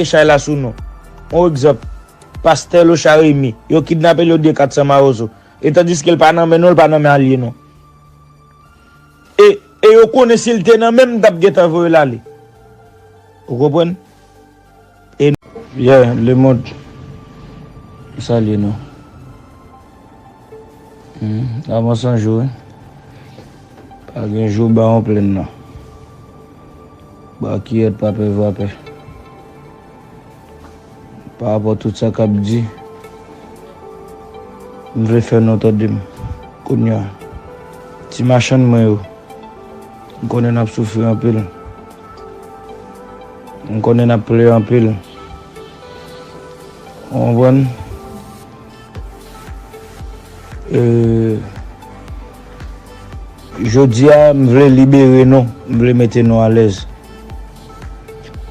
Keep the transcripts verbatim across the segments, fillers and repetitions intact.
Chay la sou non. On egzanp, pastè Locha Remy, yo kidnape l, yo di katsan mawozo. E tandiske l pa nan men nou, l pa nan men alye nou. E, e yo konnen si l te nan men m, m t ap gentan voye l ale. Ou konprann? E, yeah, lemonn, m salye nou. Hmm, avanse yon jou, wi. Pa gen jou ba yon plenn non. Ba kiyèt pa pè vapè. Pa rapò tout sa k ap di, m vle fè nou tande m. Kounye a, ti machann mwen yo, m konnen n ap soufri anpil. M konnen n ap plere anpil. Ou konprann? E, jodi a, m vle libere nou, m vle mete nou alèz.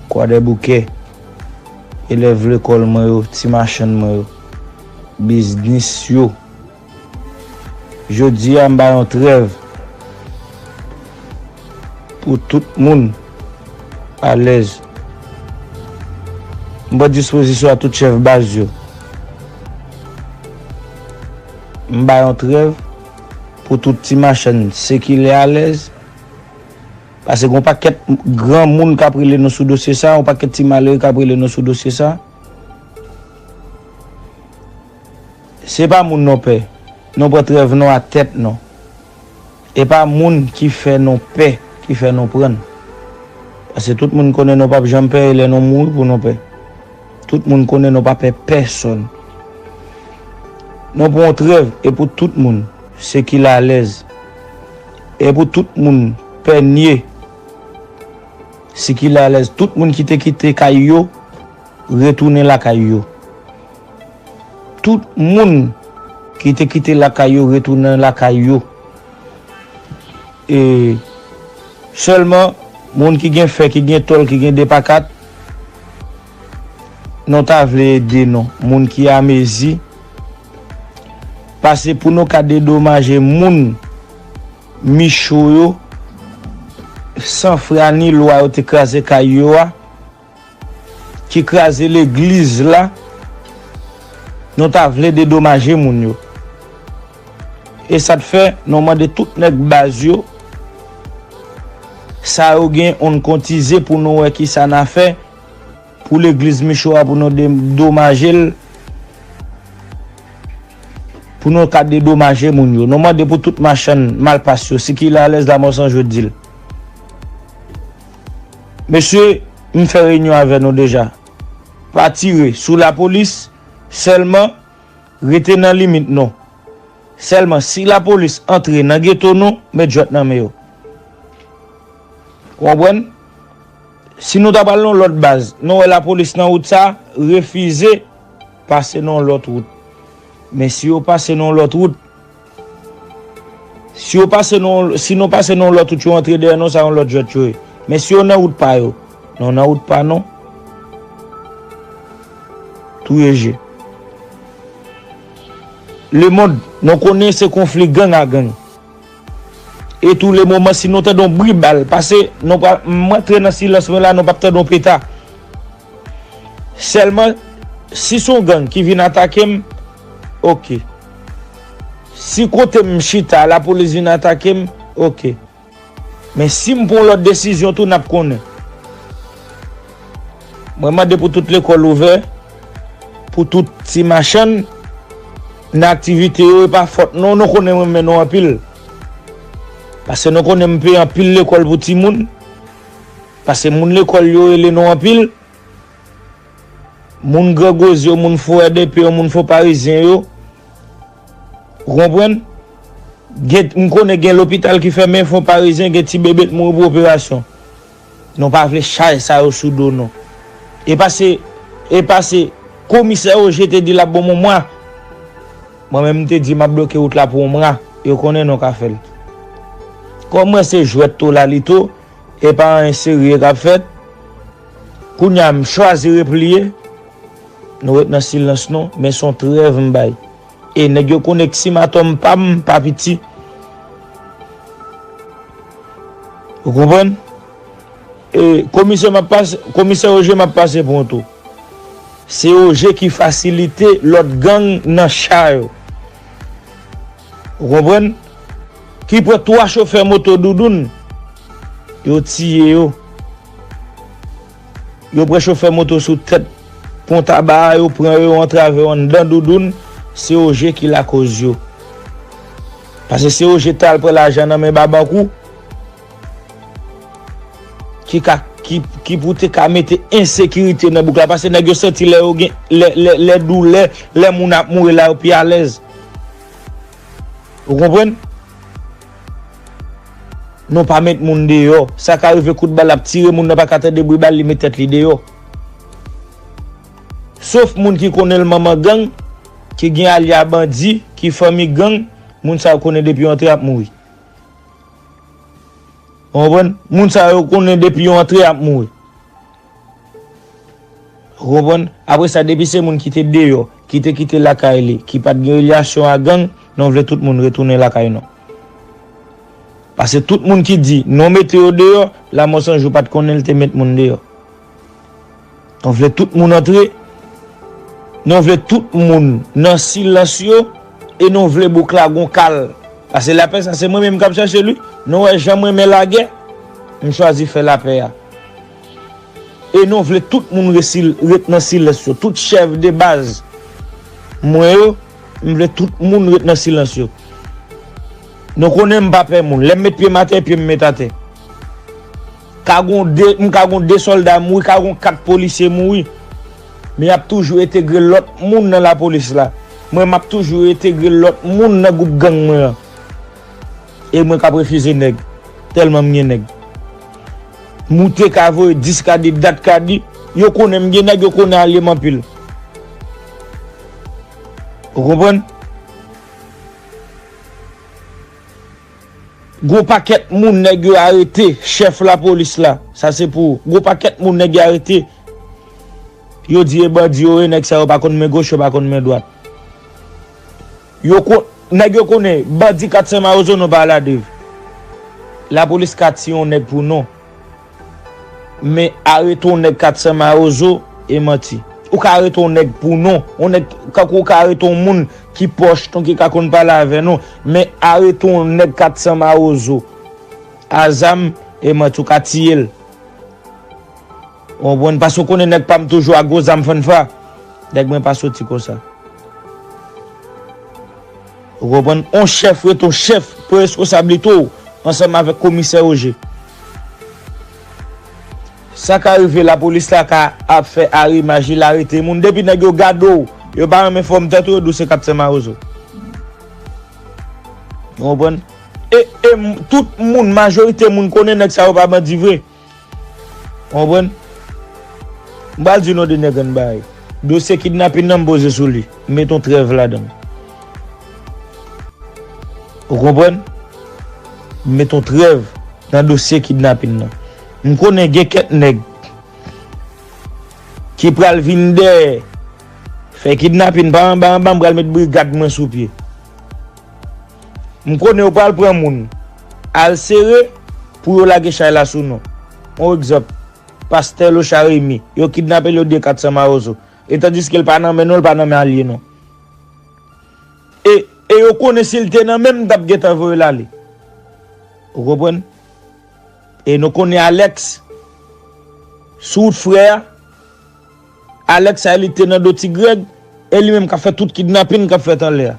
Kwadèboukè, elèv lekòl mwen yo, ti machann mwen yo, biznis yo. Jodi a, m ba yon trèv pou tout moun alèz. M pran dispozisyon a tout chèf baz yo. M ba yon trèv pou tout ti machann sikile alèz. Paske gen yon pakèt granmoun k ap rele nou sou dosye sa, yon pakèt ti malere k ap rele nou sou dosye sa. Se pa moun nou pè. Nou pran trèv nou a tèt nou. E pa moun ki fè nou pè, ki fè nou prann. Paske tout moun konnen nou p ap janm pè, e lè nou mouri pou nou pè. Tout moun konnen nou pa pè pèsonn. Nou pran yon trèv, e pou tout moun, sikile alèz. E pou tout moun, pè nye, sikile alèz. Tout moun ki te kite kay yo, retounen lakay yo. Tout moun ki te kite lakay yo, retounen lakay yo. E sèlman, moun ki gen fè, ki gen tòl, ki gen de pa kat, nou ta vle ede nou. Moun ki amezi, pase pou nou ka dedomaje moun Micho yo, san fwa ni lwa yo te kraze kay yo a, ki kraze legliz la, nou ta vle dedomaje moun yo. E sa t fè, nou mande tout nèg baz yo, sa yo gen, on kotize pou nou wè kisa n a fè pou legliz Micho a, pou nou dedomaje l, pou nou ka dedomaje moun yo. Nou mande pou tout machann malpas yo, sikile alèz, lamò san jwe di l. Mesye, m fè reyinyon avè nou deja. Pa tire sou lapolis, sèlman rete nan limit nou. Sèlman si lapolis antre nan geto nou, met jwèt nan men yo. Ou konprann? Si nou ta pral nan lòt baz, nou wè lapolis nan wout sa, refize pase nan lòt wout. Men si yo pase nan lòt wout, si yo pase nan, si nou pase nan lòt wout, yo antre dèyè nou, sa yon lòt jwèt yo ye. Men si yo nan wout pa yo, nou nan wout pa nou, touye je. Lemonn, nou konnen se konfli gang a gang. E tou le moman, si nou tande yon bri bal, pase nou pa, m antre nan silans mwen la, nou p ap tande yon peta. Sèlman, si se yon gang ki vin atake m, oke. Si kote m chita, lapolis vin atake m, oke. Men si m pran yon lòt desizyon tou, n ap konnen. Mwen mande pou tout lekòl ouvè, pou tout ti machann nan aktivite yo, e pa fòt nou, nou konnen m renmen nou anpil. Paske nou konnen m peye anpil lekòl pou timoun. Paske moun lekòl yo rele nou anpil. Moun Gran Goz yo, moun Fo R D P yo, moun Fo Parizyen yo. Ou konprann? Gen, m konnen gen lopital ki fèmen, Fo Parizyen, gen ti bebe t mouri pou operasyon. Nou pa vle chay sa yo sou do nou. E pase, e pase, komisè Roger te di l ap ban m yon mwa. Mwen menm, m te di m ap bloke wout la pou yon mwa. Yo konnen nou ka fè l. Kòm mwen se jwèt Tolalito, e pa anyen serye k ap fèt, kounye a m chwazi repliye. Nou ret nan silans nou, men se yon trèv m bay. E nèg yo konnen k simatòm pa m pa piti. Ou konprann? E komisè m ap pase, komisè Roger m ap pase pou yon tou. Se Roger ki fasilite lòt gang nan cha yo. Ou konprann? Ki pran twa chofè moto Doudoun, yo tiye yo. Yo pran chofè moto sou tèt pon taba a, yo pran yo, yo antrave yo anndan Doudoun, se Roger ki lakoz yo. Paske se Roger t al pran lajan nan men Babankou, ki ka, ki, ki pou te ka mete ensekirite nan bouk la. Paske nèg yo santi lè yo gen, lè, lè, lè doulè, lè moun ap mouri la, yo pi alèz. Ou konprann? Nou pa met moun deyò. Sa ka rive kout bal ap tire, moun nan pa ka tande bri bal, li met tèt li deyò. Sof moun ki konnen l manman gang, ki gen alya bandi, ki fanmi gang, moun sa yo konnen depi yo antre ap mouri. Ou konprann? Moun sa yo konnen depi yo antre ap mouri. Ou konprann? Apre sa, depi se moun ki te deyò, ki te kite lakay li, ki pa t gen relasyon a gang, nou vle tout moun retounen lakay nou. Paske tout moun ki di nou mete yo deyò, Lamò San Jou pa t konnen l te met moun deyò. Nou vle tout moun antre, nou vle tout moun nan silans yo, e nou vle bouk la gon kal. Paske lapè sa se mwen menm k ap chèche li. Nou wè jan m renmen lagè, m chwazi fè lapè a. E nou vle tout moun resil, ret nan silans yo. Tout chèf de baz mwen yo, m vle tout moun ret nan silans yo. Nou konnen m pa pè moun. Lè m met pye m atè, pye m met atè. Ka gon de, m ka gon de sòlda mouri, ka gon kat polisye mouri. Men y ap toujou entegre lòt moun nan lapolis la. Mwen, m ap toujou entegre lòt moun nan gwoup gang mwen an. E mwen k ap refize nèg. Tèlman m gen nèg. Moute ka voye dis ka di, dat ka di. Yo konnen m gen nèg, yo konnen alye m anpil. Ou konprann? Gwo pakèt moun nèg yo arete, chèf lapolis la, sa se pou ou. Gwo pakèt moun nèg yo arete, yo di e bandi yo ye, nèg sa yo pa konn men goch, yo pa konn men dwat. Yo kon, nèg yo konnen, bandi kat san mawozo nou pa al a dev. Lapolis ka tiye yon nèg pou non. Men arete yon nèg kat san mawozo e manti. Ou ka arete yon nèg pou non, yon nèg, kankou ou ka arete yon moun ki pwòch nou, ki ka konn pale avè nou, men arete yon nèg kat san mawozo a zam e manti, ou ka tiye l. Ou konprann? Paske ou konnen nèg pa m toujou a gwo zam fanfa. Nèg mwen pa soti konsa. Ou konprann? On chèf ret on chèf, pran responsablite w ansanm avèk komisè Roger. Sa ka rive lapolis la ka ap fè arimaj, li arete moun. Depi nèg yo gade w, yo pa renmen fòm tèt ou, yo di w se kat san mawozo. Ou konprann? E, e m- tout moun, majorite moun konnen nèg sa yo pa bandi vre. Ou konprann? M pral di nou de nèg an bagay. Dosye kidnapin nan m poze sou li. M met on trèv ladan l. Ou konprann? M met on trèv nan dosye kidnapin nan. M konnen gen kèk nèg ki pral vin dèyè fè kidnapin pa anba anba, m pral met brigad mwen sou pye. M konnen yo pral pran moun al sere pou yo lage chay la sou nou. On egzanp, pastè Locha Remy, yo kidnape l, yo di kat san mawozo. E tandiske l pa nan men nou, l pa nan men alye nou. E, e yo konnen si l te nan men m, m t ap gentan voye l ale. Ou konprann? E nou konnen Alex, sou wout frè a, Alex sa li te nan do Ti Grèg, e li menm k ap fè tout kidnapin k ap fèt anlè a.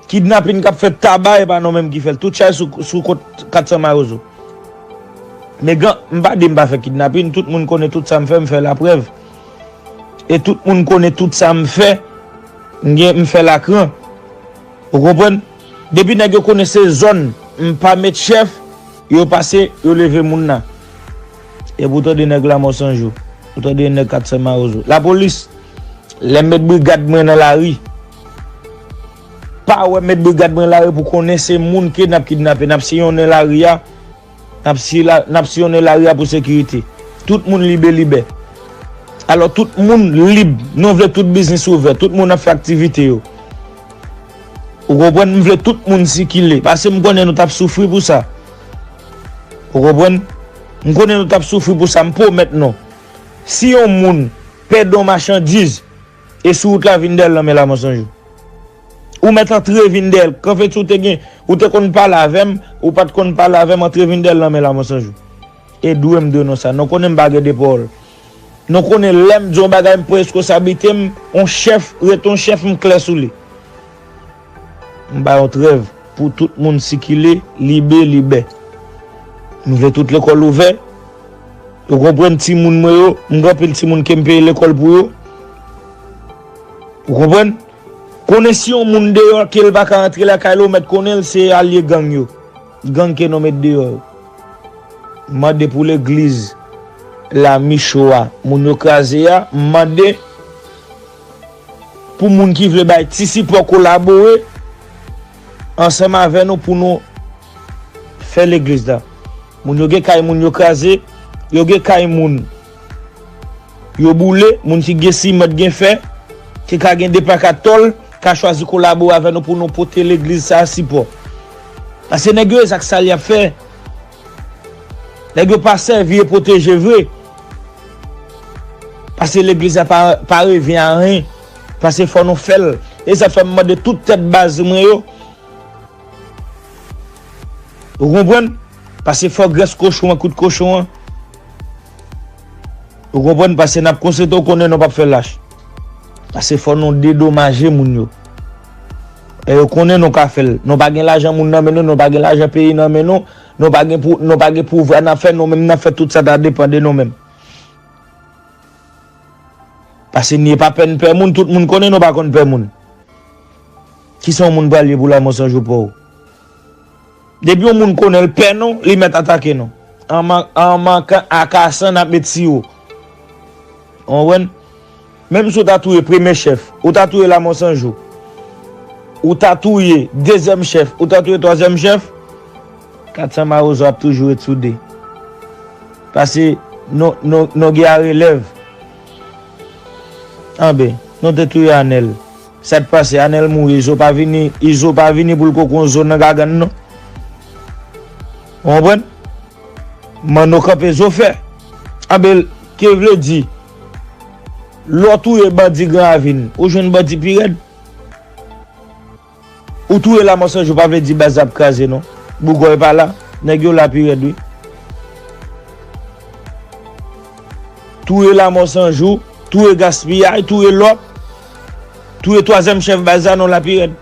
Kidnapin k ap fèt Taba, e pa nou menm ki fè l. Tout chay sou, sou kont kat san mawozo. Men gan, m pa di m pa fè kidnapin, tout moun konnen tout sa m fè, m fè laprèv. E tout moun konnen tout sa m fè, m gen, m fè lakran. Ou konprann? Depi nèg yo konnen se zòn m pa met chèf, yo pase, yo leve moun nan. Epi w tande nèg Lamò San Jou, ou tande nèg kat san mawozo. Lapolis, lè m met brigad mwen nan lari, pa wè m met brigad mwen lari pou konnen se moun ke n ap kidnape, n ap siyonnen lari a, n ap si la, n ap siyonnen lari a pou sekirite. Tout moun libe libè. Alò, tout moun lib. Nou vle tout biznis ouvè. Tout moun ap fè aktivite yo. Ou konprann? M vle tout moun sikile. Paske m konnen nou t ap soufri pou sa. Ou konprann? M konnen nou t ap soufri pou sa. M pwomèt nou. Si yon moun pèdi yon machandiz. E sou wout la vin dèyè l nan men Lamonsanjou. Ou mèt antre vin dèyè l. Kanfeti ou te gen, ou te konn pale avè m, ou pa t konn pale avè m, antre vin dèyè l nan men Lamonsanjou. E dwe m dwe nou sa. Nou konnen m pa gen de pawòl. Nou konnen lè m di yon bagay, m pran reskonsablite m, yon chèf, rete yon chèf, m klè sou li. M ba yon trèv pou tout moun sikile, libe, libè. M vle tout lekòl ouvè. Ou konprann timoun mwen yo, m gen anpil timoun ke m peye lekòl pou yo. Ou konprann? Konnen si yon moun deyò ke l pa ka rantre lakay li, ou mèt konnen l se alye gang yo. Gang ke nou met deyò yo. M mande pou legliz la Micho a, moun yo kraze a, m mande pou moun ki vle bay ti sipò kolabore ansanm avè nou pou nou fè legliz la. Moun yo gen kay moun yo kraze, yo gen kay moun yo boule, moun ki gen siman, gen fè, ki ka gen de pa kat tòl, ka chwazi kolabore avè nou pou nou pote legliz sa a sipò. Paske nèg yo e zak sal y ap fè. Nèg yo pa sèvi e pwoteje vre. Paske legliz la pa, pa revyen a anyen. Paske fò nou fè l. E sa fè m mande tout tèt baz mwen yo. Ou konprann? Paske fò grès kochon an, kout kochon an. Ou konprann? Paske n ap konstate, ou konnen nou p ap fè lach. Paske fò nou dedomaje moun yo. E yo konnen nou ka fè l. Nou pa gen lajan moun nan men nou, nou pa gen lajan peyi nan men nou, nou pa gen pou, nou pa gen pouvwa n ap fè, nou menm n ap fè tout sa ta depann de nou menm. Paske ni pa pè n pè moun, tout moun konnen nou pa konn pè moun. Kisa yon moun pral ye pou Lamonsanjou pè w? Depi yon moun konnen l pè nou, li mèt atake nou. An man-, an mankan akasan n ap met siwo. Ou konprann? Menm si w ta touye premye chèf, ou ta touye Lamonsanjou, ou ta touye dezyèm chèf, ou ta touye twazyèm chèf, kat san mawozo ap toujou ret sou de. Paske nou, nou, nou gen a relèv. Anben, nou te touye Anèl. Sa k pase, Anèl mouri, Izo pa vini, Izo pa vini pou l koko yon zo nan gagann non. Ou konprann? Manno kanpe zo fè. Anben, ke vle di, lè w touye bandi Gran Ravin, ou jwenn bandi pi rèd. Ou touye Lamonsanjou pa vle di baz la ap kraze non. Bougòy pa la, nèg yo la pi rèd wi. Touye Lamonsanjou, touye Gaspiyay, touye Lòp, touye twazyèm chèf baz la non la pi rèd.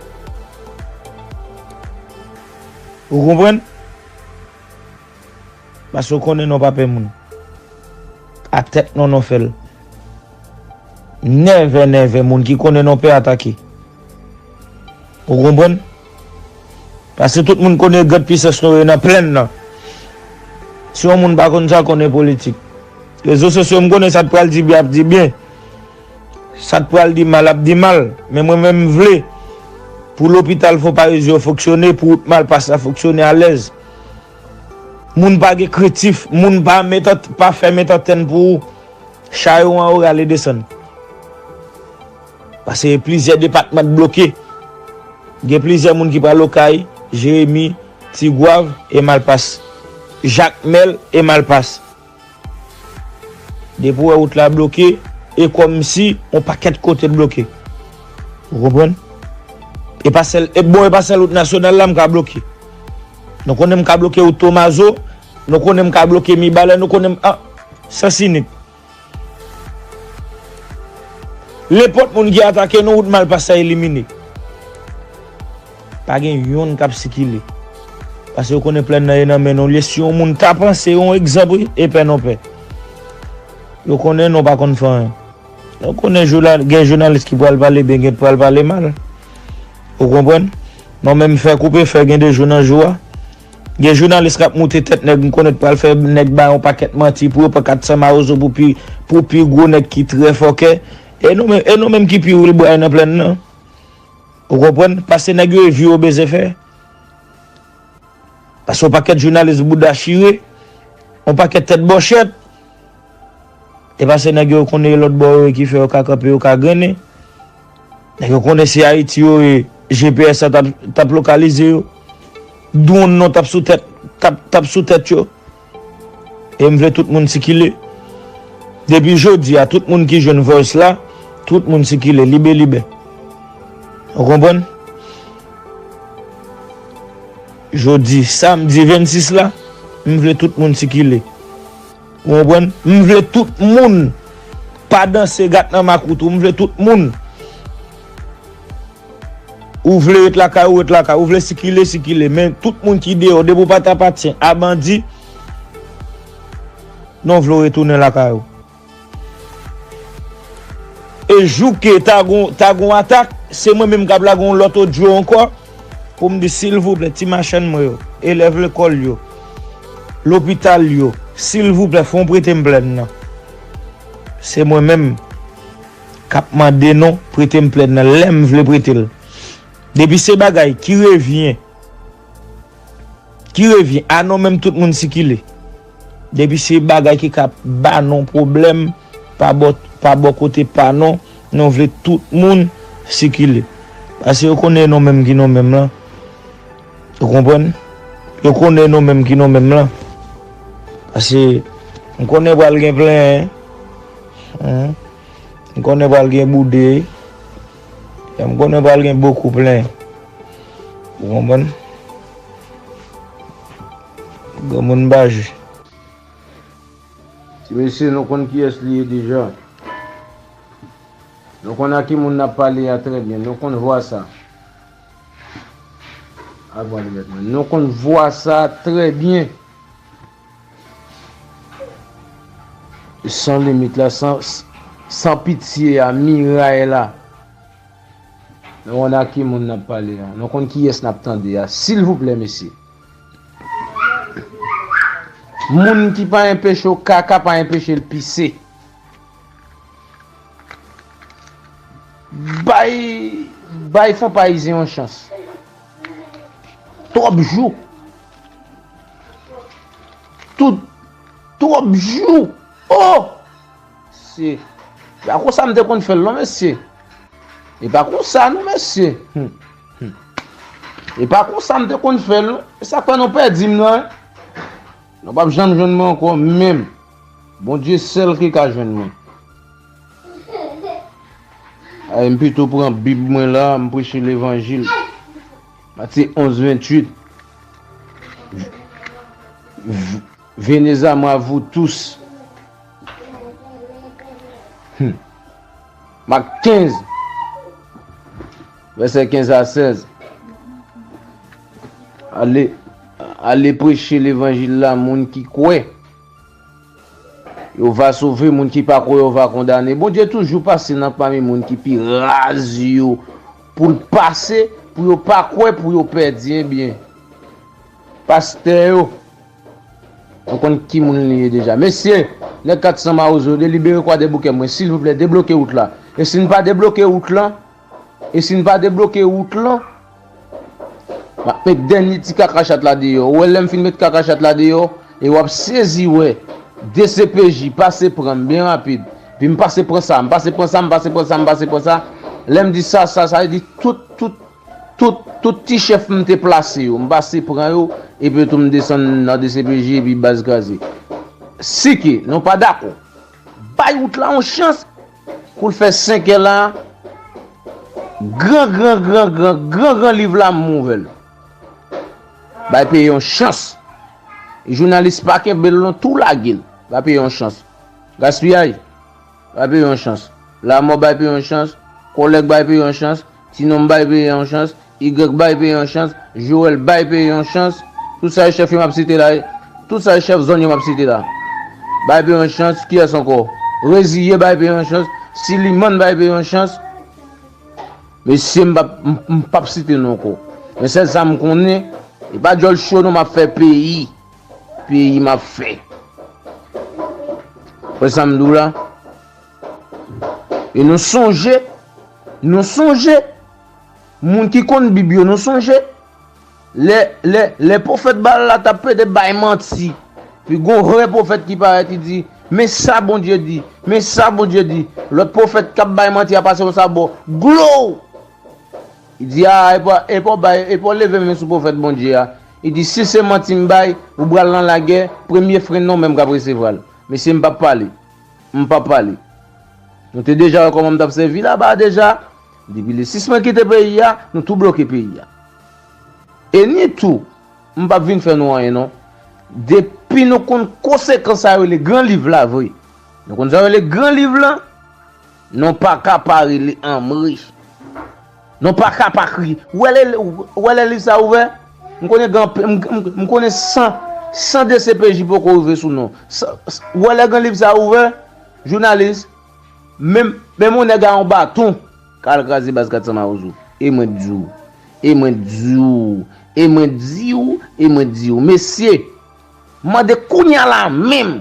Ou konprann? Paske w konnen nou pa pè moun. Ak tèt nou nou fè l. Nèvè, nèvè, moun ki konnen nou pè atake. Ou konprann? Paske tout moun konnen grande puissance nou ye nan plèn nan. Si yon moun pa konn sa, konnen politik. Rezo sosyo, m konnen sa t pral di byen ap di byen. Sa t pral di mal ap di mal. Men mwen menm m vle pou lopital Fon Parizyen yo fonksyone, pou wout Malpas la fonksyone alèz. Moun pa gen krentif, moun pa met an, pa fè met antèn pou ou. Chay ou anwo rale desann. Paske plizyè depatman t bloke. Gen plizyè moun ki pral Okay, Jeremi, Tigwav e Malpas. Jakmèl e Malpas. Depi w wè wout la bloke, e kòmsi yon pakèt kote t bloke. Ou konprann? E pa sèl, e bon, e pa sèl wout nasyonal la m ka bloke. Nou konnen m ka bloke wout Tomazo, nou konnen m ka bloke Mibalè, nou konnen m, ah, Sans Unique. Nenpòt moun ki atake nou, wout Malpas la elimine. Pa gen yonn k ap sikile. Paske yo konnen plèn nan ye nan men nou. Lye si yon moun ta panse yon egzanp, wi, e pè nou pè. Yo konnen nou pa konn fè anyen. Nou konnen jounal, gen jounalis ki pral pale byen, gen pral pale mal. Ou konprann? Nou menm fè koupe fè gen de jou nan jou a. Gen jounalis k ap moute tèt nèg, m konnen pral fè nèg bay yon pakèt manti pou yo pran kat san mawozo pou pi, pou pi gwo nèg ki trè fòkè. E nou menm, e nou menm ki pi woulbray nan plèn nan. Ou konprann? Paske nèg yo e vi yo bezwen fè. Paske yon pakèt jounalis bouda chire, yon pakèt tèt bòchèt. E paske nèg yo konnen e lòt bò yo ye ki fè yo ka kanpe, yo ka grennen. Nèg yo konnen se Ayiti yo ye, G P S la t ap, t ap lokalize yo. Dwòn nan t ap sou tèt, t ap, t ap sou tèt yo. E m vle tout moun sikile. Depi jodi a, tout moun ki jwenn voice la, tout moun sikile, libe, libe. Ou konprann? Jodi, samdi vennsis la, m vle tout moun sikile. Ou konprann? M vle tout moun pa danse gat nan makout ou. M vle tout moun. Ou vle ret lakay ou, ret lakay. Ou vle sikile, sikile. Men tout moun ki deyò, depi w pa t apatyen a bandi, non vle w retounen lakay ou. E jou ke ta gon, ta gon atak, se mwen menm k ap lage yon lòt odyo ankò pou m di, silvouplè, ti machann mwen yo, elèv lekòl yo, lopital yo, silvouplè, fò w prete m plèn nan. Se mwen menm k ap mande non, prete m plèn nan lè m vle prete l. Depi se bagay ki revyen, ki revyen, a non menm tout moun sikile. Depi se bagay ki ka ba non pwoblèm, pa bò, pa bò kote pa non, non vle tout moun sikile. Paske yo konnen non menm ki non menm lan. Ou konprann? Yo konnen non menm ki non menm lan. Paske m konnen pral gen plenyen. Hen? M konnen pral gen boude. M konnen pral gen bokou plenyen. Ou konprann? Granmoun pa jwe. Ti mesye, nou konn kiyès li ye deja. Nou konn a ki moun n ap pale a trè byen. Nou konn vwa sa. Al pran linèt mwen. Nou konn vwa sa trè byen. San limit la, san, san pitye a, miray la. Nou konn a ki moun n ap pale a. Nou konn kiyès n ap tande a. Silvouplè, mesye. Moun ki pa enpeche w kaka, pa enpeche l pise. Bay, bay Fon Payizyen yon chans. Twòp jou. Tout, twòp jou. Oh! Se, e pa konsa m te konn fè l non, mesye. E pa konsa non, mesye. Hmm, hmm. E pa konsa m te konn fè l non. E sa k fè nou pèdi m nan, en? Nou p ap janm jwenn mwen ankò menm. Bondye sèl ki ka jwenn mwen. Ay, m pito pran Bib mwen la, m preche levanjil. Matye onz venntuit. V-, v-, Venez à moi, vous tous. Hmm. Mak kenz, vèsè kenz a sèz. Ale, ale preche levanjil la, moun ki kwè. Yo va sove, moun ki pa kwè, yo va kondane. Bondye toujou pase nan pami moun ki pi raz yo, pou l pase, pou yo pa kwè, pou yo pèdi. Ebyen, pastè yo, nou konn ki moun li ye deja. Mesye, nèg kat san Mawozo, delibere Kwadèboukè mwen, silvouplè, debloke wout la. E si n pa debloke wout lan, e si n pa debloke wout lan, m ap met dènye ti kaka chat la deyò. Ou wè, lè m fin met kaka chat la deyò, e w ap sezi wè, D C P J pase pran m byen rapid. Epi m pase pran sa, m pase pran sa, m pase pran sa, m pase pran sa. Lè m di sa, sa, sa vle di tout, tout, tout, tout ti chèf m te plase yo, m pase pran yo, epi tou m desann nan D C P J, epi baz kraze. Si ke nou pa dakò, bay wout la yon chans, kou l fè senk è la, gran, gran, gran, gran, gran, gran liv la, m ouvè l. Bay peyi yon chans. Jounalis pa kenbe l non, tou lage l. Bay peyi yon chans. Gaspiyay, bay peyi yon chans. Lamò, bay peyi yon chans. Kòlèg, bay peyi yon chans. Ti Nonm, bay peyi yon chans. Igrèk, bay peyi yon chans. Joèl, bay peyi yon chans. Tout sa e chèf yo m ap site la. Tout sa e chèf zòn yo m ap site la. Bay peyi yon chans. Kiyès ankò? Reziye, bay peyi yon chans. Silimann, bay peyi yon chans. Mesye, m p ap, m, m p ap site non ankò. Men sèl sa m konnen, e pa djòl cho non m ap fè peyi. Peyi m ap fè. Wè sa m di w la? E nou sonje, nou sonje, moun ki konn Bib yo, nou sonje, lè, lè, lè pwofèt Baal la t ap plede bay manti, pi gon vrè pwofèt ki parèt, li di, men sa Bondye di, men sa Bondye di. Lòt pwofèt k ap bay manti a pase konsa bò, glow! Li di, a, e pa, e pa w bay, e pa w leve men sou pwofèt Bondye a. Li di, si se manti m bay, ou pral nan lagè, premye fren nan w menm k ap resevwa l. Mesye, m p ap pale. m p ap pale. Nou te deja wè kòman m t ap sèvi laba a deja. Depi le sis mwen kite peyi a, nou tou bloke peyi a. E ni tou, m p ap vin fè nou anyen non. Depi nou konn konsekans sa yo rele gran liv la vre. Nou konn sa yo rele gran liv la? Nou pa ka pa rele anmre. Nou pa ka pa kriye. Ou wè lè, ou wè lè liv sa ouvè? M konnen gen anpe-, m, m, m konnen san, san D C P J poko rive sou non. San, san, ou wè lè gen liv sa ouvè? Jounalis, menm, menm yon nèg a yon baton ka al kraze baz kat san mawozo. E mwen di w, e mwen di w, e mwen di w, e mwen di w, mesye, mande kounye a la menm.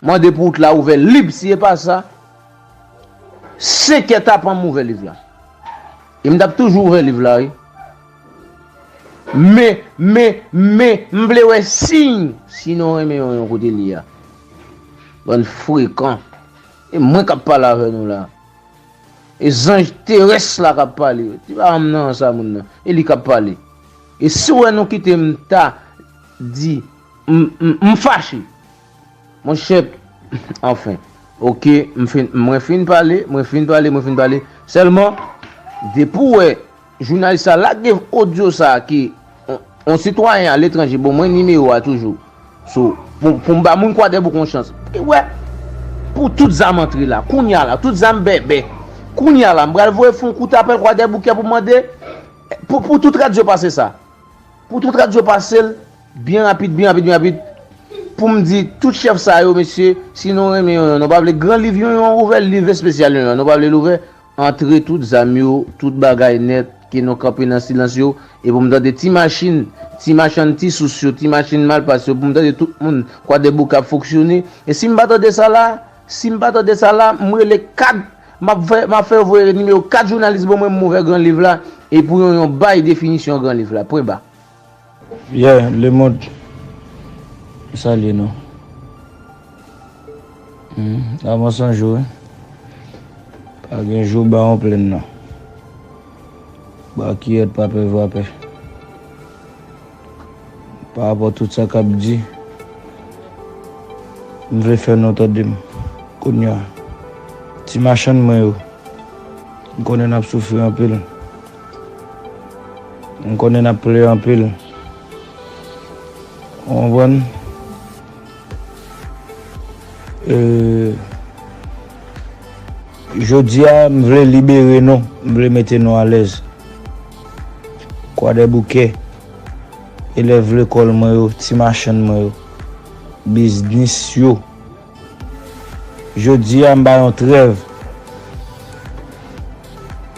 Mande pou wout la ouvè lib, si e pa sa, senkè tapan m ouvè liv la. E m t ap toujou ouvè liv la, wi. Men, men, men, m vle wè siy, si nou renmen yon, yon kote li a. Bann frekan. E mwen k ap pale avè nou la. E zanj terès la k ap pale. Ti pa m nan sa moun nan. E li k ap pale. E si w wè nou kite m ta di m, m, m fache. Monchè, anfen. Oke, m fin, mwen fin pale, mwen fin pale, mwen fin pale. Sèlman, depi w wè jounalis la lage odyo sa a ki yon, yon sitwayen aletranje ban mwen nimewo a toujou. So, pou, pou m ba moun Kwadèbouk yon chans. E wè, pou tout zam antre la, kounye a la, tout zam bèbè. Kounye a la, m pral voye fè yon kout apèl Kwadèboukè pou mande, pou, pou tout radyo pase sa. Pou tout radyo pase l, byen rapid, byen rapid, byen rapid. Pou m di tout chèf sa yo, mesye, si nou renmen yon, yon, nou pa vle gran liv yon, yon ouvè, liv espesyal yon, yon, nou pa vle l ouvè, antre tout zam yo, tout bagay nèt, ke nou kanpe nan silans yo, e pou m tande ti machin, ti machann ti sous yo, ti machin malpas yo, pou m tande tout moun Kwadèbouk ap fonksyone. E si m pa tande sa la, si m pa tande sa la, m rele kat, m ap fè, m ap fè yo voye nimewo kat jounalis ban mwen, m ouvè gran liv la, e pou yon, yon bay definisyon gran liv la. Pwen ba. Yeah, lemonn, m salye nou. Hmm, avanse yon jou, wi. Pa gen jou ba yon plenn, non. Ba kiyèt pa pè vapè. Pa rapò tout sa k ap di, m vle fè nou tande m. Kounye a, ti machann mwen yo, m konnen n ap soufri anpil. M konnen n ap plere anpil. Ou konprann? E, jodi a, m vle libere nou. M vle mete nou alèz. Kwadèboukè, elèv lekòl mwen yo, ti machann mwen yo, biznis yo. Jodi a, m ba yon trèv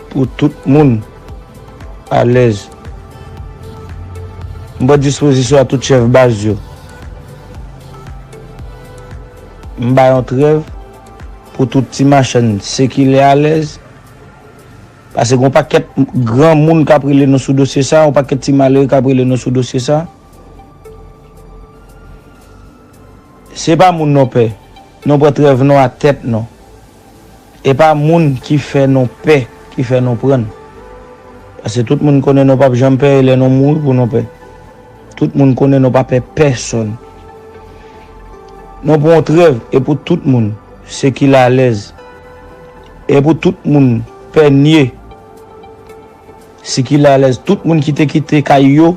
pou tout moun alèz. M pran dispozisyon a tout chèf baz yo. M ba yon trèv pou tout ti machann sikile alèz. Paske gen yon pakèt granmoun k ap rele nou sou dosye sa, yon pakèt ti malere k ap rele nou sou dosye sa. Se pa moun nou pè. Nou pran trèv nou a tèt nou. E pa moun ki fè nou pè, ki fè nou prann. Paske tout moun konnen nou p ap janm pè, e lè nou mouri pou nou pè. Tout moun konnen nou pa pè pèsonn. Nou pran yon trèv, e pou tout moun sikile alèz. E pou tout moun pè nye, sikile alèz. Tout moun ki te kite kay yo,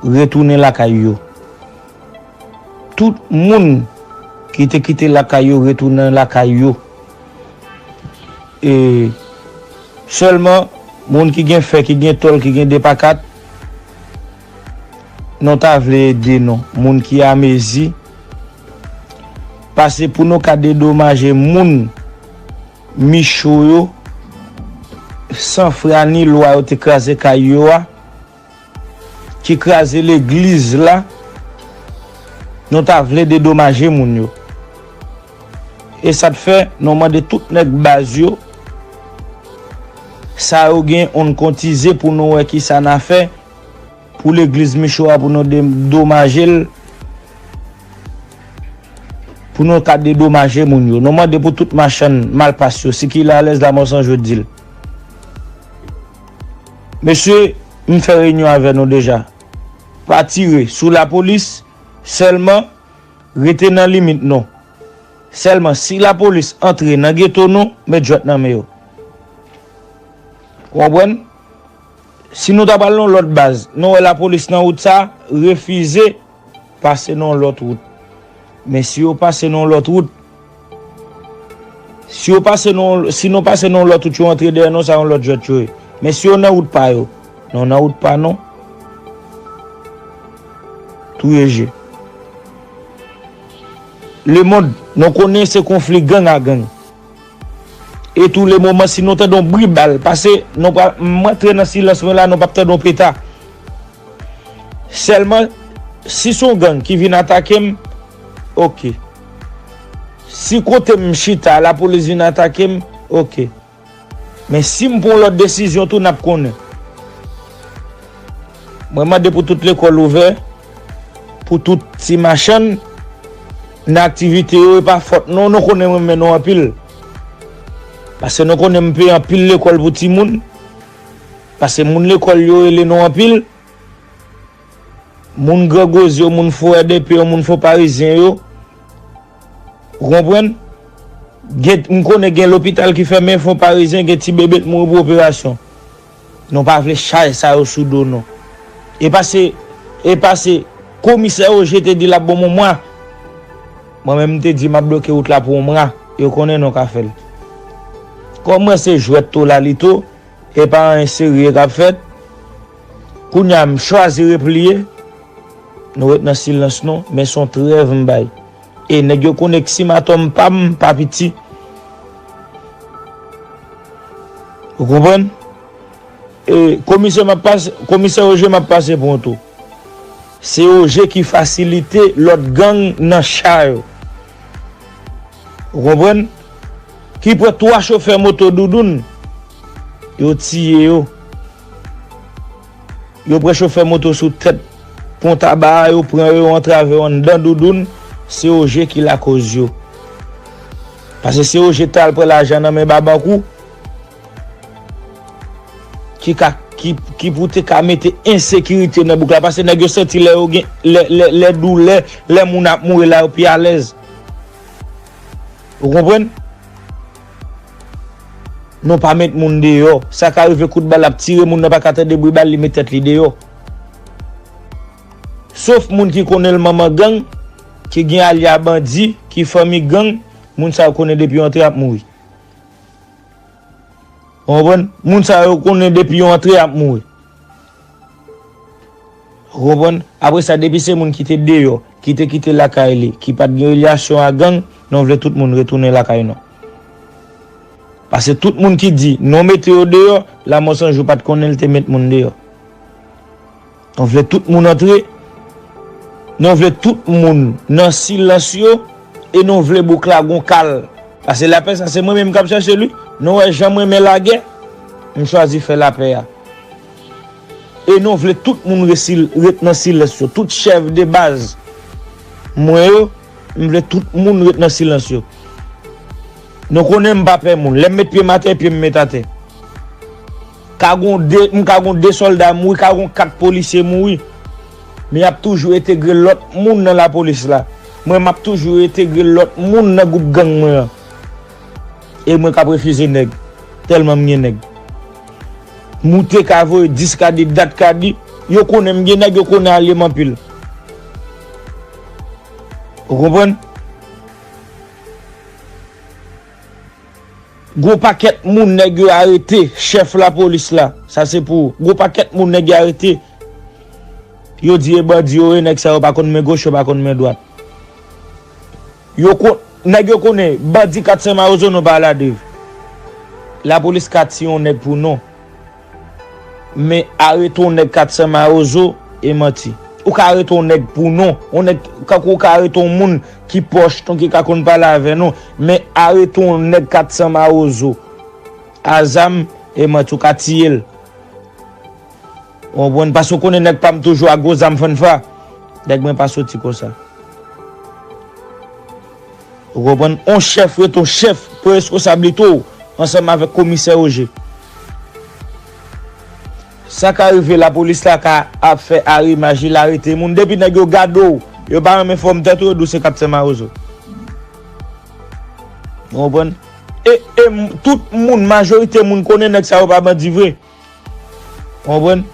retounen lakay yo. Tout moun ki te kite lakay yo, retounen lakay yo. E sèlman, moun ki gen fè, ki gen tòl, ki gen de pa kat, nou ta vle ede nou. Moun ki amezi, pase pou nou ka dedomaje moun Micho yo, san frè a ni lwa yo te kraze kay yo a, ki kraze legliz la, nou ta vle dedomaje moun yo. E sa t fè, nou mande tout nèg baz yo, sa yo gen, on kontize pou nou wè kisa n a fè pou legliz Micho a, pou nou dedomaje l, pou nou ka dedomaje moun yo. Nou mande pou tout machann malpas yo, sikile alèz, Lamò San Jwe di l. Mesye, m fè reyinyon avè nou deja. Pa tire sou lapolis, sèlman rete nan limit nou. Sèlman, si lapolis antre nan geto nou, met jwèt nan men yo. Ou konprann? Si nou ta pral nan lòt baz, nou wè lapolis nan wout sa, refize pase nan lòt wout. Men si yo pase nan lòt wout, si yo pase nan, si nou pase nan lòt wout, yo antre dèyè nou, sa yon lòt jwèt yo ye. Men si yo nan wout pa yo, nou nan wout pa nou. Touye je. Lemonn, nou konnen se konfli gang a gang. E tou le moman, si nou tande yon bri bal, pase nou pral, m antre nan silans mwen la, nou p ap tande yon peta. Sèlman, si se yon gang ki vin atake m, oke. Si kote m chita, lapolis vin atake m, oke. Men si m pran yon lòt desizyon tou, n ap konnen. Mwen mande pou tout lekòl ouvè, pou tout ti machann nan aktivite yo, e pa fòt nou, nou konnen mwen renmen nou anpil. Paske nou konnen m peye anpil lekòl pou timoun. Paske moun lekòl yo rele nou anpil. Moun Gran Goz yo, moun Fo R D P yo, moun Fon Parizyen yo. Ou konprann? Gen, m konnen gen lopital ki fèmen, Fon Parizyen, gen ti bebe k mouri pou operasyon. Nou pa vle chay sa yo sou do nou. E pase, e pase, komisè Oje te di l ap ban m yon mwa. Mwen menm, m te di m ap bloke wout la pou yon mwa. Yo konnen nou ka fè l. Kòm mwen se jwèt tou la li tou, e pa anyen serye k ap fèt. Kounye a, m chwazi repliye. Nou ret nan silans nou, men se yon trèv m bay. E nèg yo konnen k si m atò m pa m pa piti. Ou konprann? E komisè m ap pase, komisè Oje m ap pase pou yon tou. Se Oje ki fasilite lòt gang nan cha yo. Ou konprann? Ki pran twa chofè moto Doudoun, yo tiye yo. Yo pran chofè moto sou tèt Pon Taba a, yo pran yo, yo antrave yo anndan Doudoun, se Oje ki lakòz yo. Paske se Oje t al pran lajan nan men Babankou, ki ka, ki, ki pou te ka mete ensekirite nan bouk la. Paske nèg yo santi lè yo gen, lè, lè, lè doulè, lè moun ap mouri la, yo pi alèz. Ou konprann? Nou pa met moun deyò. Sa ka rive kout bal ap tire, moun nan pa ka tande bri bal, li met tèt li deyò. Sof moun ki konnen l manman gang, ki gen alya bandi, ki fanmi gang, moun sa yo konnen depi yo antre ap mouri. Ou konprann? Moun sa yo konnen depi yo antre ap mouri. Ou konprann? Apre sa, depi se moun ki te deyò, ki te kite lakay li, ki pa t gen relasyon a gang, nou vle tout moun retounen lakay nou. Paske tout moun ki di nou mete yo deyò, Lanmò San Jou pa t konnen l te met moun deyò. Nou vle tout moun antre, nou vle tout moun nan silans yo, e nou vle bouk la gon kal. Paske lapè sa se mwen menm k ap chèche li. Nou wè jan m renmen lagè, m chwazi fè lapè a. E nou vle tout moun resil-, ret nan silans yo. Tout chèf de baz mwen yo, m vle tout moun ret nan silans yo. Nou konnen m pa pè moun. Lè m met pye m atè, pye m met atè. Ka gon de, m ka gon de sòlda mouri, ka gon kat polisye mouri. Men y ap toujou entegre lòt moun nan lapolis la. Mwen, m ap toujou entegre lòt moun nan gwoup gang mwen an. E mwen k ap refize nèg. Tèlman m gen nèg. Moute ka voye dis ka di, dat ka di. Yo konnen m gen nèg, yo konnen alye m anpil. Ou konprann? Gwo pakèt moun nèg yo arete, chèf lapolis la, sa se pou ou. Gwo pakèt moun nèg yo arete. Yo di e bandi yo ye, nèg sa yo pa konn men goch, yo pa konn men dwat. Yo kon-, nèg yo konnen, bandi Kat Sen Mawozo nou pa al a Dave. Lapolis ka tiye yon nèg pou nou. Men arete yon nèg Kat Sen Mawozo e manti. Ou ka arete yon nèg pou nou, yon nèg, kankou ou ka arete yon moun ki pwòch nou, ki ka konn pale avè nou, men arete yon nèg Kat Sen Mawozo a zam e manti, ou ka tiye l. Ou konprann? Paske ou konnen nèg pa m toujou a gwo zam fannfa. Nèg mwen pa soti konsa. Ou konprann? On chèf ret on chèf, pran responsablite w ansanm avèk komisè Oje. Sa ka rive lapolis la ka ap fè arimaj, li arete moun. Depi nèg yo gade w, yo pa renmen fòm tèt ou, yo di w se Kat Sen Mawozo. Ou konprann? E, e m- tout moun, majorite moun konnen nèg sa yo pa bandi vre. Ou konprann?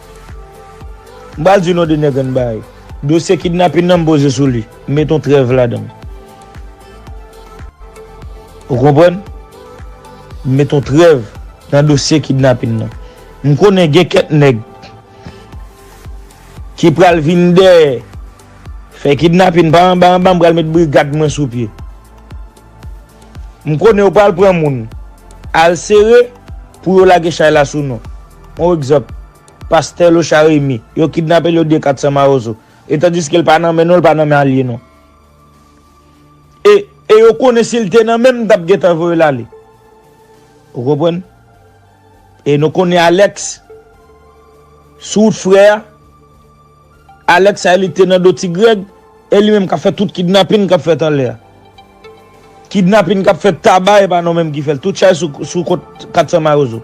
M pral di nou de nèg yon bagay. Dosye kidnapin nan m poze sou li. M met yon trèv ladan l. Ou konprann? M met yon trèv nan dosye kidnapin nan. M konnen gen kèk nèg ki pral vin dèyè fè kidnapin pa anba anba, m pral met brigad mwen sou pye. M konnen yo pral pran moun al sere pou yo lage chay la sou nou. Yon egzanp, pastè Locha Remy, yo kidnape l, yo di katsan mawozo. E tandiske l pa nan men nou, l pa nan men alye nou. E, e yo konnen si l te nan men m, m t ap gentan voye l ale. Ou konprann? E nou konnen Alex, sou wout frè a, Alex sa li te nan do Ti Grèg, e li menm k ap fè tout kidnapin k ap fèt anlè a. Kidnapin k ap fèt Taba, e pa nou menm ki fè l. Tout chay sou, sou kont katsan mawozo.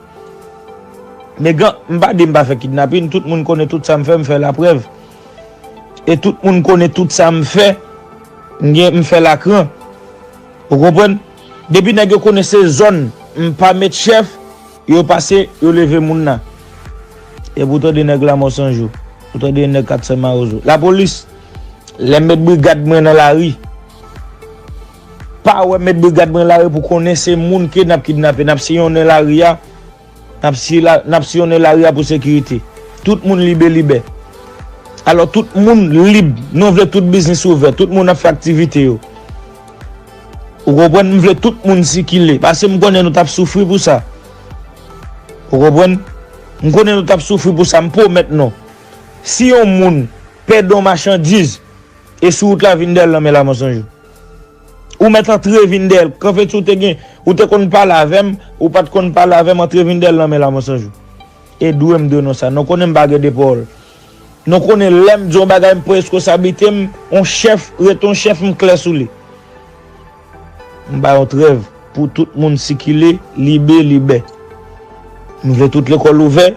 Men gen, m pa di m pa fè kidnapin, tout moun konnen tout sa m fè, m fè laprèv. E tout moun konnen tout sa m fè, m gen, m fè lakran. Ou konprann? Depi nèg yo konnen se zòn m pa met chèf, yo pase, yo leve moun nan. Epi w tande nèg Lamò San Jou, ou tande nèg katsan mawozo. Lapolis, lè m met brigad mwen nan lari, pa wè m met brigad mwen lari pou konnen se moun ke n ap kidnape, n ap siyonnen lari a, n ap si la, n ap siyonnen lari a pou sekirite. Tout moun libe libè. Alò, tout moun lib. Nou vle tout biznis ouvè. Tout moun ap fè aktivite yo. Ou konprann? M vle tout moun sikile. Paske m konnen nou t ap soufri pou sa. Ou konprann? M konnen nou t ap soufri pou sa. M pwomèt nou. Si yon moun pèdi yon machandiz, e sou wout la vin dèyè l nan men Lamò San Jou. Ou mèt antre vin dèyè l. Kanfeti ou te gen, ou te konn pale avè m, ou pa t konn pale avè m, antre vin dèyè l nan men Lamò San Jou. E dwe m dwe nou sa. Nou konnen m pa gen de pawòl. Nou konnen lè m di yon bagay, m pran reskonsablite m, yon chèf, rete yon chèf, m klè sou li. M ba yon trèv pou tout moun sikile, libe, libè. M vle tout lekòl ouvè.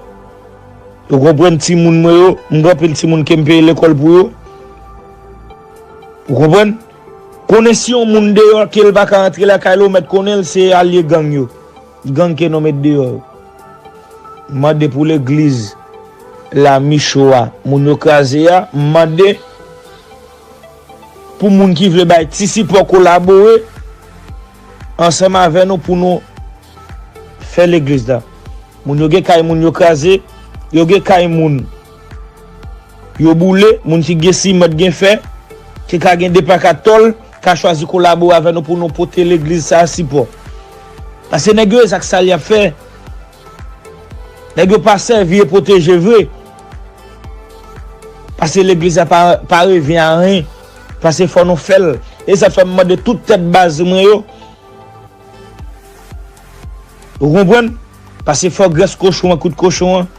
Ou konprann timoun mwen yo, m gen anpil timoun ke m peye lekòl pou yo. Ou konprann? Konnen si yon moun deyò ke l pa ka rantre lakay li, ou mèt konnen l se alye gang yo. Gang ke nou met deyò yo. M mande pou legliz la Micho a, moun yo kraze a, m mande pou moun ki vle bay ti sipò kolabore ansanm avè nou pou nou fè legliz la. Moun yo gen kay moun yo kraze, yo gen kay moun yo boule, moun ki gen siman gen fè, ki ka gen de pa kat tòl, ka chwazi kolabore avè nou pou nou pote legliz sa a sipò. Paske nèg yo e zak sal y ap fè. Nèg yo pa sèvi e pwoteje vre. Paske legliz la pa, pa revyen a anyen. Paske fò nou fè l. E sa fè m mande tout tèt baz mwen yo. Ou konprann? Paske fò grès kochon an kout kochon an.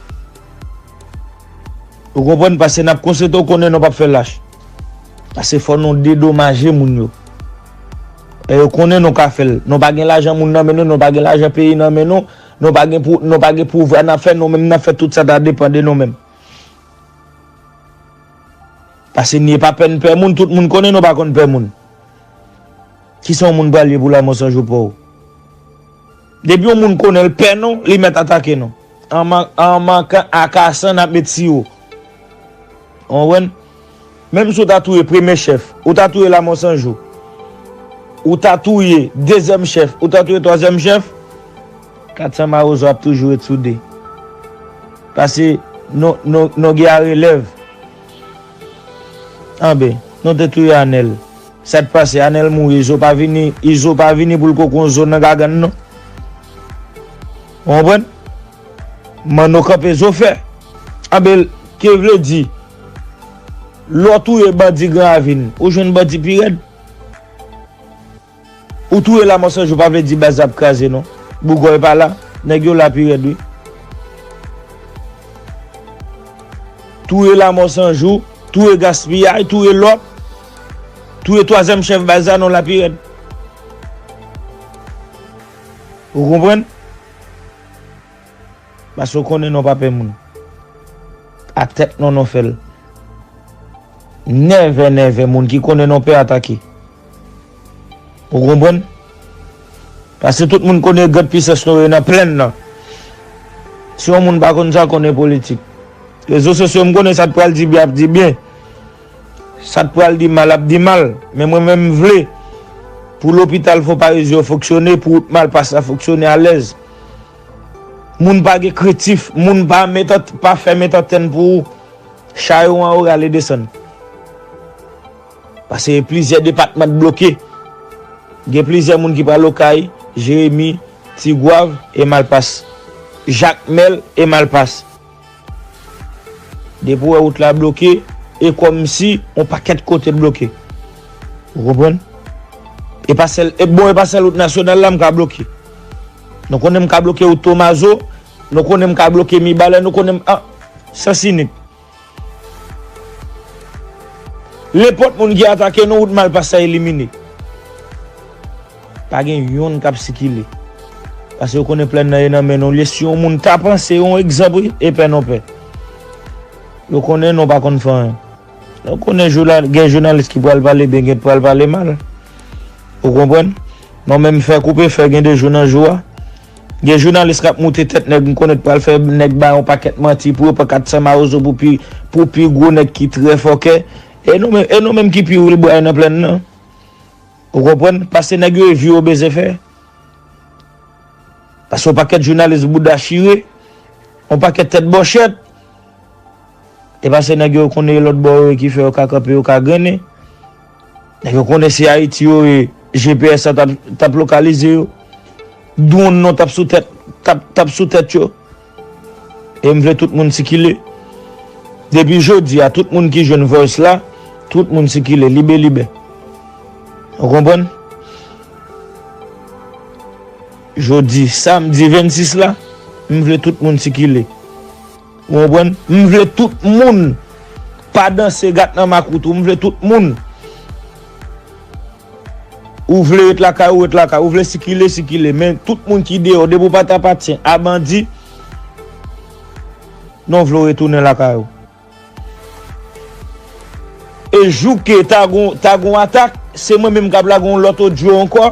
Ou konprann? Paske n ap konsète, ou konnen nou p ap fè lach. Paske fò nou dedomaje moun yo. E yo konnen nou ka fè l. Nou pa gen lajan moun nan men nou, nou pa gen lajan peyi nan men nou, nou pa gen pou, nou pa gen pouvwa n ap fè, nou menm n ap fè tout sa ta depann de nou menm. Paske ni e pa pè n pè moun, tout moun konnen nou pa konn pè moun. Kisa yon moun pral ye pou Lamò San Jou pè w? Depi yon moun konnen l pè nou, li mèt atake nou. An man-, an mankan akasan n ap met siwo. Ou konprann? Menm si w ta touye premye chèf, ou ta touye Lamò San Jou, ou ta touye dezyèm chèf, ou ta touye twazyèm chèf, katsan mawozo ap toujou ret sou de. Paske nou, nou, nou gen a relèv. Anben, nou te touye Anèl. Sa k pase? Anèl mouri, Izo pa vini, Izo pa vini pou l koko yon zo nan gagann non. Ou konprann? Manno kanpe zo fè. Anben, ke vle di, lè w touye bandi Gran Ravin, ou jwenn bandi pi rèd? Ou touye Lamò San Jou pa vle di baz la ap kraze non. Bougòy pa la, nèg yo la pi rèd wi. Touye Lamò San Jou, touye Gaspiyay, touye Lòp, touye twazyèm chèf baz la, nou la pi rèd. Ou konprann? Paske w konnen nou pa pè moun. Ak tèt nou nou fè l. Nèvè nèvè moun ki konnen nou pè atake. Ou konprann? Paske tout moun konnen gran pisans nou ye nan plèn nan. Si yon moun pa konn sa, konnen politik. Rezo sosyo, m konnen sa t pral di byen, ap di byen. Sa t pral di mal, ap di mal. Men mwen menm, m vle pou lopital Fon Parizyen yo fonksyone, pou wout Malpas la fonksyone alèz. Moun pa gen krentif, moun pa met an, pa fè met antèn pou ou. Cha yo anwo, rale desann. Paske plizyè depatman t bloke. Gen plizyè moun ki pral Okay, Jeremi, Tigwav e Malpas. Jakmèl e Malpas. Depi w wè wout la bloke, e kòmsi yon pakèt kote t bloke. Ou konprann? E pa sèl, e bon, e pa sèl wout nasyonal la m ka bloke. Nou konnen m ka bloke wout Tomazo, nou konnen m ka bloke Mibalè, nou konnen m, ah, Sans Unique. Nenpòt moun ki atake nou, wout Malpas sa elimine. Pa gen yonn k ap sikile. Paske yo konnen plèn nan ye nan men nou. Lye si yon moun ta panse yon egzanp, wi, e pè non pè. Yo konnen nou pa konn fè anyen. Yo konnen jounan-, gen jounalis ki pral pale byen, gen pral pale mal. Ou konprann? Non, men m fè koupe fè gen de jou nan jou a. Gen jounalis k ap moute tèt nèg, m konnen pral fè nèg ba yon pakèt manti pou yo pran kat san mawozo pou pi, pou pi gwo nèg ki trè fòkè. E nou menm, e nou menm ki pi woulbray nan plèn nan. Ou konprann? Paske nèg yo e vi yo bezwen fè. Paske yon pakèt jounalis bouda chire, yon pakèt tèt bòchèt. E paske nèg yo konnen e lòt bò yo ki fè yo ka kanpe, yo ka grennen. Nèg yo konnen se Ayiti yo ye, G P S la t ap, t ap lokalize yo. Dwòn nan t ap sou tèt, t ap, t ap sou tèt yo. E m vle tout moun sikile. Depi jodi a, tout moun ki jwenn voice la, tout moun sikile, libe, libe. Ou konprann? Jodi, samdi vennsis la, m vle tout moun sikile. Ou konprann? M vle tout moun pa danse gat nan makout ou. M vle tout moun. Ou vle ret lakay ou, ret lakay. Ou vle sikile, sikile. Men tout moun ki deyò, depi w pa t apatyen a bandi, non vle w retounen lakay ou. E jou ke ta gon, ta gon atak, se mwen menm k ap lage yon lòt odyo ankò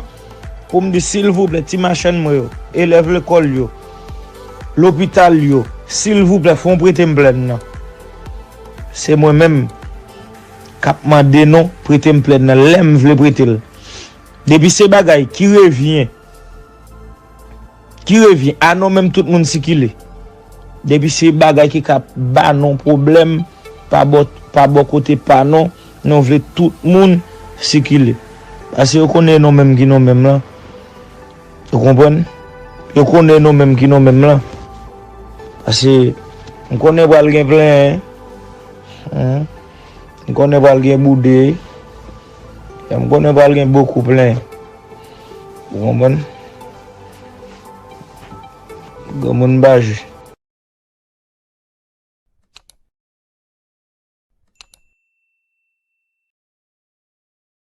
pou m di, silvouplè, ti machann mwen yo, elèv lekòl yo, lopital yo, silvouplè, fè w prete m plèn nan. Se mwen menm k ap mande nou prete m plèn nan lè m vle prete l. Depi se bagay ki revyen, ki revyen a non menm, tout moun sikile. Depi se bagay ki ka ba non pwoblèm pa bò, pa bò kote pa non, nou vle tout moun sikile. Paske yo konnen non menm ki non menm lan. Ou konprann? Yo konnen non menm ki non menm lan. Paske m konnen pral gen plenyen. Hen? M konnen pral gen boude. M konnen pral gen bokou plenyen. Ou konprann? Granmoun pa jwe.